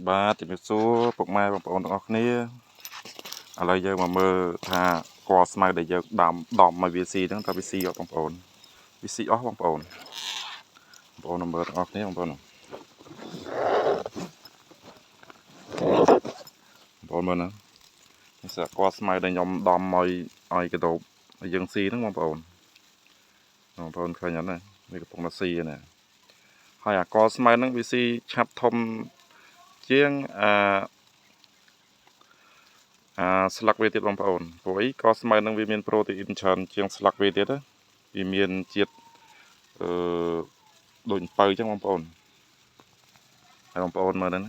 បាទជំរាបសួរពុកម៉ែបងប្អូនទាំងអស់គ្នាឥឡូវយើងមកមើលថាកស្មៅដែលយើងដាំដំមកវាស៊ីហ្នឹងតើវាស៊ីអត់បងប្អូនវាស៊ីអស់បងប្អូនបងប្អូនមើលទាំងអស់គ្នាបងប្អូនបងប្អូនមើលណានេះសាកស្មៅដែលខ្ញុំដំមកឲ្យកដោបឲ្យយើងស៊ីហ្នឹងបងប្អូនបងប្អូនឃើញអត់ណាវាកំពុងតែស៊ីណាហើយអាកស្មៅហ្នឹងវាស៊ីឆាប់ធំជាងអាអាស្លឹកវាទៀតបងប្អូនព្រោះអីកស្មៅនឹងវាមានប្រូតេអ៊ីនច្រើនជាងស្លឹកវាទៀតណាវាមានជាតិអឺដូចអំពៅអញ្ចឹងបងប្អូនហើយបងប្អូនមើលហ្នឹង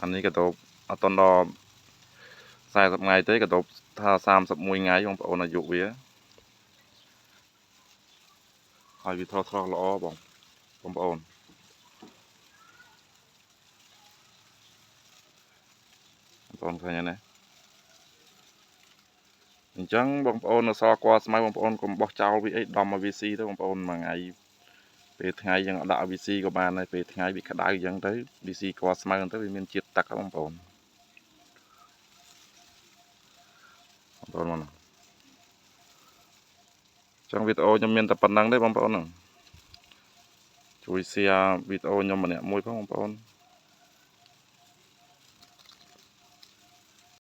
អានេះកដោបអត់តដល់40ថ្ងៃទេកដោបថា31ថ្ងៃបងប្អូនអាយុវាហើយវាថោះស្រស់ល្អបងបងប្អូនបងប្អូនឃើញទេណាអញ្ចឹងបងប្អូននៅសល់កស្មៅបងប្អូនកុំបោះចោលវាអីដំឲ្យវាស៊ីទៅបងប្អូនមួយថ្ងៃពេលថ្ងៃយើងអត់ដាក់វាស៊ីក៏បានដែរពេលថ្ងៃវាក្តៅអញ្ចឹងទៅវាស៊ីកស្មៅទៅវាមានជាតិទឹកបងប្អូនបងប្អូនមកចឹងវីដេអូខ្ញុំមានតែប៉ុណ្្នឹងទេបងប្អូនជួយ share វីដេអូខ្ញុំម្នាក់មួយផងបងប្អូន